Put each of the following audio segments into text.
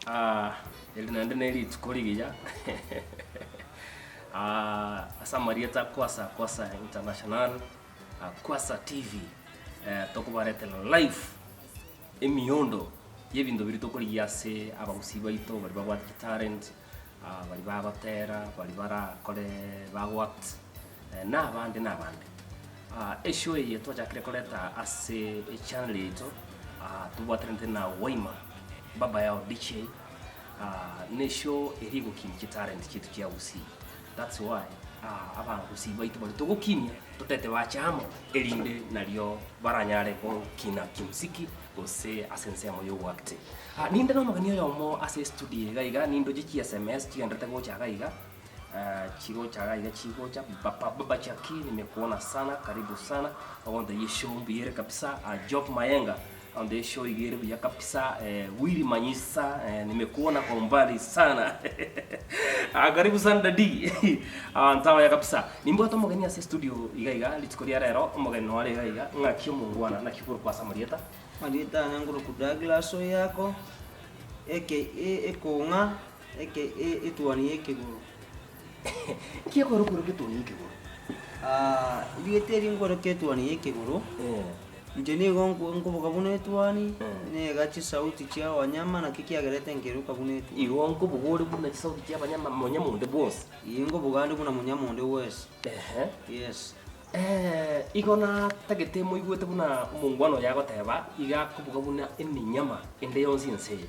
Eri naende ne rituko rigiya ase amarieta Kwasa Kwasa International, Kwasa TV, tokobaretera live emiondo y'ebinto biria tokorigia ase abagusii baito baria babwate chitalent, baria bagotera, baria barakore bago act, na abande na abande. Eshow eye twachakire koreta ase echannel yaito, tobwatanete na Waima Baba Yao DJ, ne eshow eria egokinia chitalent chiaito chia Gusii. That's why abagusii baito baria togokinia totete bache amo erinde nario baranyare gokina kimuziki gose ase ensemo ya ogoacting. Ninde nomogeni oyomo ase estudio iga iga nindoche chi sms chigenderete gocha iga iga. Chigocha iga iga chigocha papa baba Jackie nimekuona sana karibu sana ogontebia eshow mbuya ere kabisa Job Mayenga agontebia eshow iga ere buya kabisa Willy Manyisa nimekuona kwa umbali sana karibu sana daddy abanto abaya kabisa. Nimbwate omogeni ase estudio iga iga rituko ria rero omogeni nore iga iga ng'aki omongwana naki okorokwa ase amarieta? Amarieta ane nkorokwa Douglas Oyako aka Ekong'a. Eke etuoni y'ekegoro. Nki ekorokorwa etuoni y'ekegoro? Ah, erieta eri nkoroka etuoni y'ekegoro, inche nigo nko- nkoboka buna etuoni, nega chisauti chia abanyama naki kiagerete nkeroka buna etuoni. Igo nkobuga ore buna chisauti chia abanyama monyama onde bwonsi. Ee nkobuga ande buna monyama onde bwensi. Ehe. Yes. Igo natagete moigwete buna omongwana oyo agoteba, iga akobuga buna eminyama ende yonsi ense eye.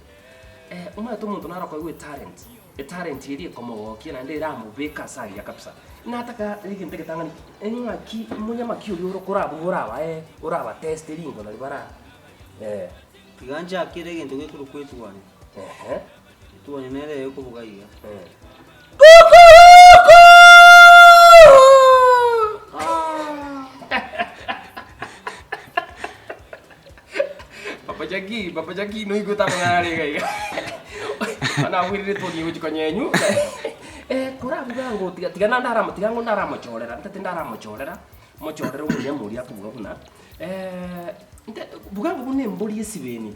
Omanyete omonto naro okoegwa etalent, etalent eria ekomogokia naende eramobeke ase agiya kabisa. Nataka egento egetang'ani, ng'aki monyama ki oria ore korabuga orabae orabateste ringo nari bara eh. Tiga nchakere egento gekorokwa etuoni. Ehe. Etuoni nere ekobuga iga. Eh. Papa Jackie, Papa Jackie noigwete amang'ana are iga iga. Bono abwirire etoni gochia konyenyu. Eh, korabuga ango tiga tiga naende aramo tiga ango ndaramochorera, ntete ndaramochorera, mochorere omonyama oria akobuga buna nte buga ango buna embori esibeni,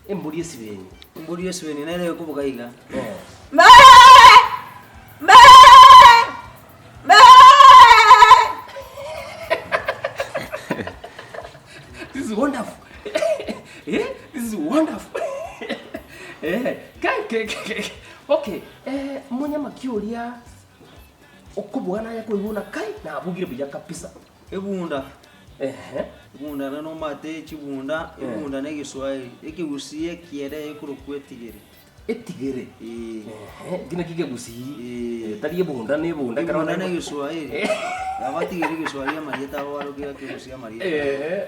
embori esibeni. Embori esibeni nere ekobuga iga. Eh. This is wonderful. eh? This is wonderful. eh, ke, ke, ke, ke. Okay, eh, monyama ki oria okobuga naye koigwa na kai nabugire buya kabisa. Ebunda. Ehe. Ebunda ere nomate chibunda, ebunda na egeswahili, ekegusii ekiere ekorokwa etigere. Etigere. Ee. Ehe, eki nakio ekegusii. Ee. Eh, tari ebunda na ebunda ekero Ebunda na bare- egeswahili. Abatigere egeswahili amarieta abo barokire ekegusii amarieta. Ehe.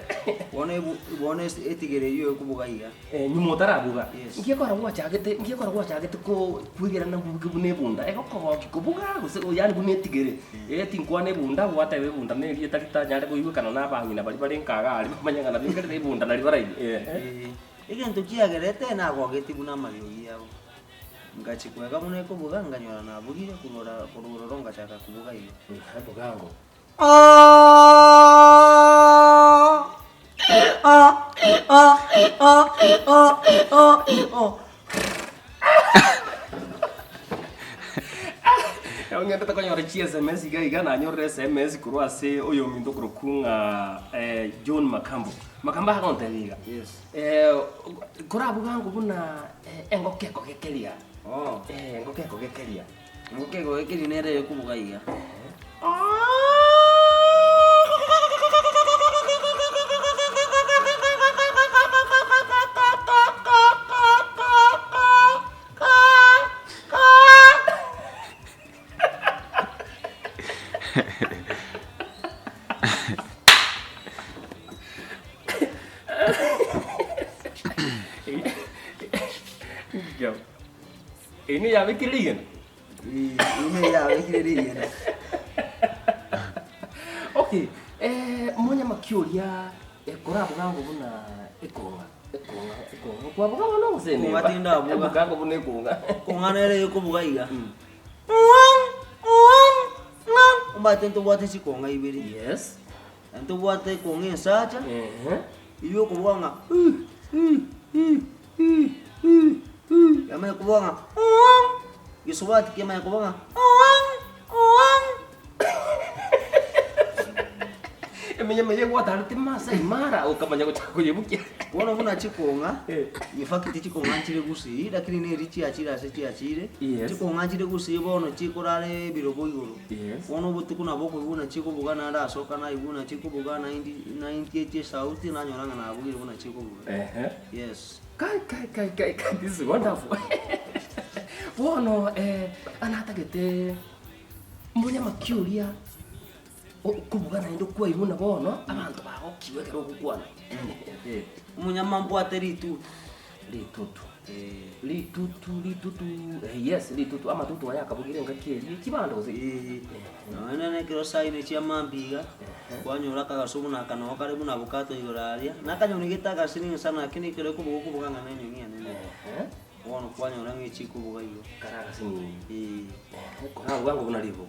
Bono ebu bono ase etigere eywo ekobuga iga. Eh, nyuma otarabuga. Yes. Nki ekero gwachagete, nki ekero gwachagete ko kwegerana obuge buna ebunda, egokogokia kobuga gose yaani buna etigere. Eh tinkwana ebunda, gwateba ebunda na erieta ritanyare koigwekana na abang'ina baria bare nka iga aria bamanye ng'a nabo ekerero ebunda naria baraigwe, ehe. Ee. Egento kiagerete nagogetie buna amariogi abo. Ngachia kwega buna ekobuga, nkanyora nabugire korwa ora korwa ororo ngachaka kobuga iga. Ehe, bogango. Ng'endete konyora chi sms iga iga, nanyorire sms korwa ase oyominto okorokwa ng'a John Makambo. Makambo agontebia iga, Yes. korabwo bwango buna engoko ekogekeria, Oh. engoko ekogekeria. Engoko ekogekeria nere ekobuga iga. Eye neyabekire rigena? Eye neyabekire rigena. Okay, monyama ki oria korabuga ango buna ekong'a, ekong'a, ekong'a, kwabuga bono gose Ekong'a tindabuga. Buga ango buna ekong'a. Ekong'a nere ekobuga iga. Omanyete ntobwate chikong'a ibere. Yes. Ntobwate ekong'a ensacha, Ehe. eywo okobuga ng'a ii ii ii ii ii ii. Yamanya koboga ng'a oong, gesubati kiamanya koboga ng'a oong, oong. Emenyama eye gwatarete Maasai Mara okamanya gochaka koyebukia. Bono buna chikong'a, Eh. in fact chikong'a nchire gusii lakini neri chiachire ase chiachire, Yes. chikong'a nchire gusii bono chikorara ebirogo igoro. Yes. Bono obotuko nabo okoigwa buna chikobuga naende asoka naigwa buna chikobuga naindi naintieti esauti nanyora ng'a nabugire buna chikobuga. Ehe. Yes. Kai kai kai kai kai this is wonderful. Bono eh anatagete monyama ki oria okobuga naende okwairwe buna bono abanto bagokigwa ekero ogokwana. Omonyama mbwate ritutu. Ritutu. Eh. Ritutu ritutu eh yes ritutu amatutu aya akabugire engaki eria chibando gose Eh, nonya na ekero saine chia mambia iga, kwanyora akagaso buna aka noo kare buna abukato igoro aria, na akanyoni gete agasiringi sana lakini ekero ekobuga okobuga ng'a nenyoni enene. Bono kwanyora ng'a echikobuga igo. Kare agasinini. Eh. Kora bwango buna ribu.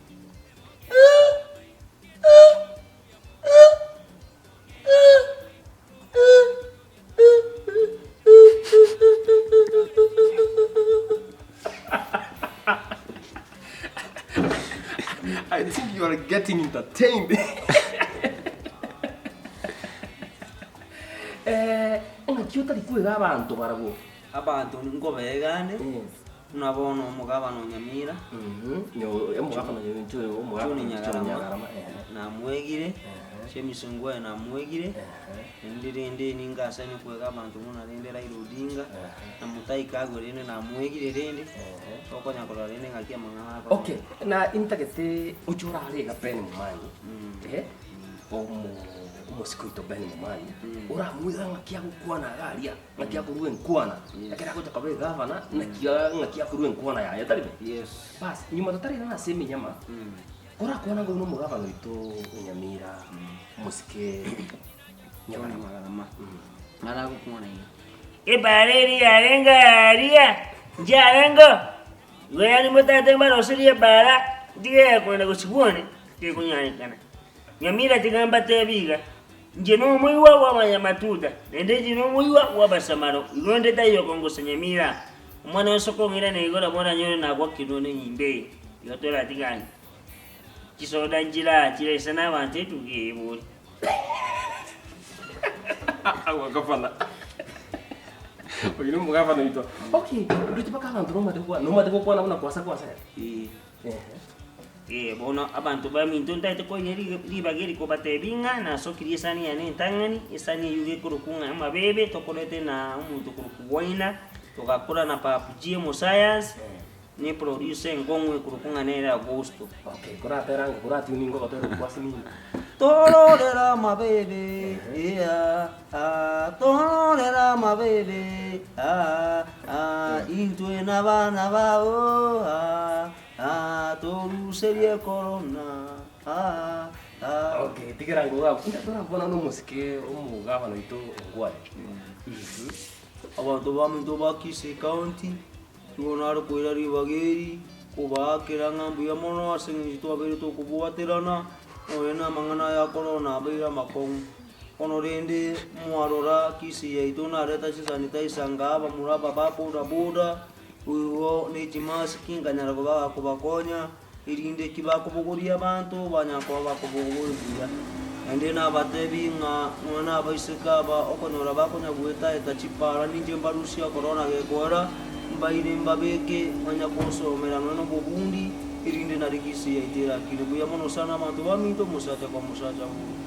I think you are getting entertained. Eh, ng'aki otari kwega abanto barabwo? Abanto nkobegane, buna bono omogabana o Nyamira, John Nyagarama, namwegire, James Ngwae namwegire, naende rende ninga ase nikwega abanto buna rende Raila Odinga, na Mutahi Kagwe rende namwegire rende, tokonya korora rende ng'aki amang'ana akogenda. Okay, na intagete oche orare iga Ben Momanyi, eh, omo omosike oito Ben Momanyi, oramwega ng'aki agokwana iga aria. Naki akorua enkwana, ekero agocha koba egavana, naki ng'aki akorua enkwana yaye, tari bo? Yes. Bas, nyuma totarairana ase eminyama, korakwana ng'a oyio nomogavana oito o Nyamira, omosike Nyagarama. Nyagarama. Nara gokwana iga. Ebaara eria yarenge aaria, nchiarengeo, igo yaani motaete mbaroserie ebaara, ntige kogenda gochia bwone, tekonyarekana. Nyamira tiga mbatebi iga, Inche nomoigwa bw'abanyamatuta, naende inche nomoigwa bw'abasamaro, igo onde taiyo okongosa nyamira. Omwana onsi okong'irana igoro moranyore nagwakirwe nenyimbo eye, igo toratigane. Chisoda nchiraa chiraisane abanto etuki eye bori. Agwo gavana. Oyo nomogavana oito. Okay, ndoche mpaka abanto nomate gokwana, nomate gokwana buna kwasa kwasa. Ee. Ehe. Ee, bono abanto baminto ntaete koinya ribaga eri kobatebia ng'a nasokirie esani yane entang'ani, esani eyio gekorokwa ng'a amabebe, tokorete na omonto okorokwa Waina, togakora na Papu G omosayansi, na eproducer enkong'u ekorokwa ng'a nere Agosto. Okay, koratera ango koratiuninga ogotera okwo ase nini? Tororera amabebe, ea, ah, tororera amabebe, ah, ah, intwe nabana bao, ah, Ah, toruserie korona, ah, ah. Okay, tigera ngo gabu. Inda torakwana nomosike omogabana oito Ongwae. Abanto baminto ba Kisii County, nigo nare koira ribaga eri kobaakera ng'a mbuya mono ase eng'encho twabeire tokobwaterana, nonya na amang'ana aya a korona abeire amakong'u. Bono rende mwarora Kisii yaito nareta chisanitizer ngaa abamura aba ba boda boda, Boigo ne chimasiki nkanyara koba kobakonya, erinde tibakobogoria abanto banyara koba bakobogoria buya. Naende nabatebi ng'a nonya nabaiseke aba okonyora bakonya goeta-eta chipara ninche mbarusie korona gekoera, mbaire mbabeke banya gosomera nonya nobobundi, erinde nari gisi yaito erakine. Mbuya mono sana abanto baminto, omosacha kwa mosacha buna.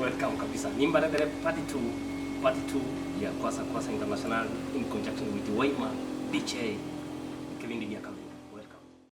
Welcome kabisa. Nimbaretere part 2, part 2 ya Kwasa Kwasa International in conjunction with Waima DJ ekebindi gia kabere.